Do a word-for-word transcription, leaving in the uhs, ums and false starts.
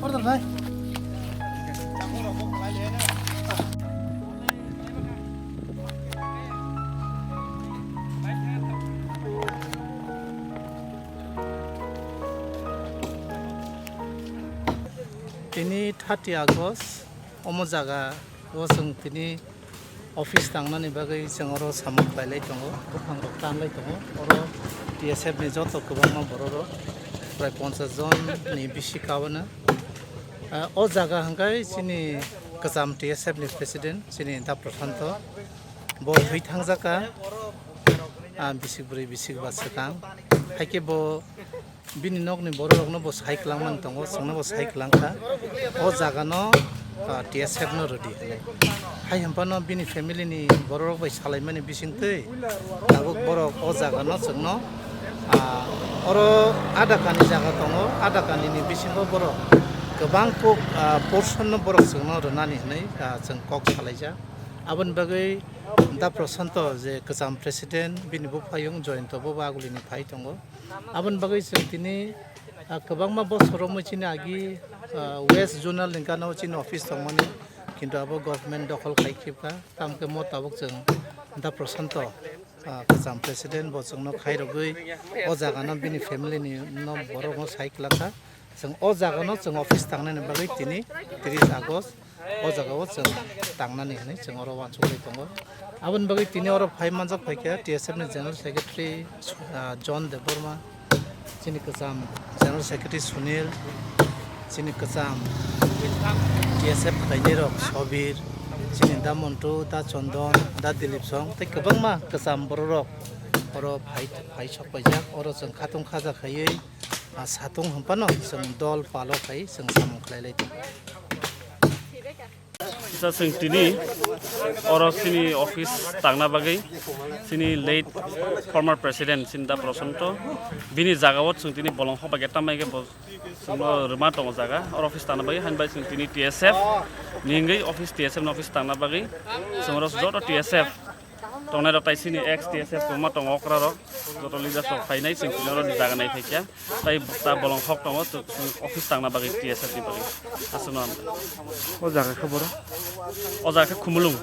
Order, bhai. Tini thirty August, omo jaga o chwng tini office tangnani bagwi chwng oro samung khlailai tongo, buphang rok tanlai tongo. Oro T S F ni joto kwbangma borok rok, prai ponchas jon ni bisi kabana. Ah, o jaga hwnkhe chini kwcham T S F ni president, chini Da Prosanto. Bo thwi thangjak kha, ah, bisik bwrwi bisik ba swkang. Haikhe bo bini nokni borok rokno bo sai kwlangmani tongo, chwngno bo sai kwlang kha. O jaga no, ah, T S F no rwdi hinwi. Hai hwnphano bini family ni borok rok bai salaimani bisingtwi tabuk borok o jaga no chwngno, ah, oro adakani jaga tongo, adakani ni bisingo borok kwbang kok, ah, portion no borok chwngno rwnani hinwi, ah, chwng kok salaijak. Aboni bagwi Da Prosanto je kwcham president, bini buphayung Joyonto bo agulini phai tongo. Aboni bagwi chwng tini, ah, kwbangma bosor romwi chini agi, ah, West Zonal ni gana o chini office tongmani, kintu abo government dokhol khai khibkha. Tamokhe mo tabuk chwng Da Prosanto, ah, kwcham president bo chwngno khairogwi o jaga no bini family ni no borok no sai kwlak kha. Chwng o jaga no chwng office tangnani bagwi tini tris August o jaga o chwng tangnani hinwi chwng oro uansukwi tongo. Aboni bagwi tini oro phai manjak phaikha T S F ni General Secretary, ah, John Debbarma, chini kwcham General Secretary Sunil, chini kwcham T S F khlainai rok Sobir, chini Da Montu, Da Chondon, Da Dilip song tei kwbangma kwcham borok rok oro phai, phai sok paijak. Oro chwng khatung khaja khaiwi, ah, satung hwnphano chwng dol palo khai chwng samung khlai lai tongo. Kisa chwng tini oro chini office tangna bagwi chini late former president chini Da Prosanto bini jaga o chwng tini bolong hokbai khe tambai khe bo chwngno rwma tongo jaga oro office tangna bagwi, haini bai chwng tini T S F ni wngwi office, T S F ni office tangna bagwi chwng oro joto T S F tongnai rok tai chini ex T S F kwbangma tongo okra rok, joto leaders rok phainai chwng tini oro jaga nai phaikha. Tai ta bolong hok tongo, chwng office tangna bagwi T S F ni bagwi. Aswkno. O jaga khe boro? O jaga khe Khumulwng.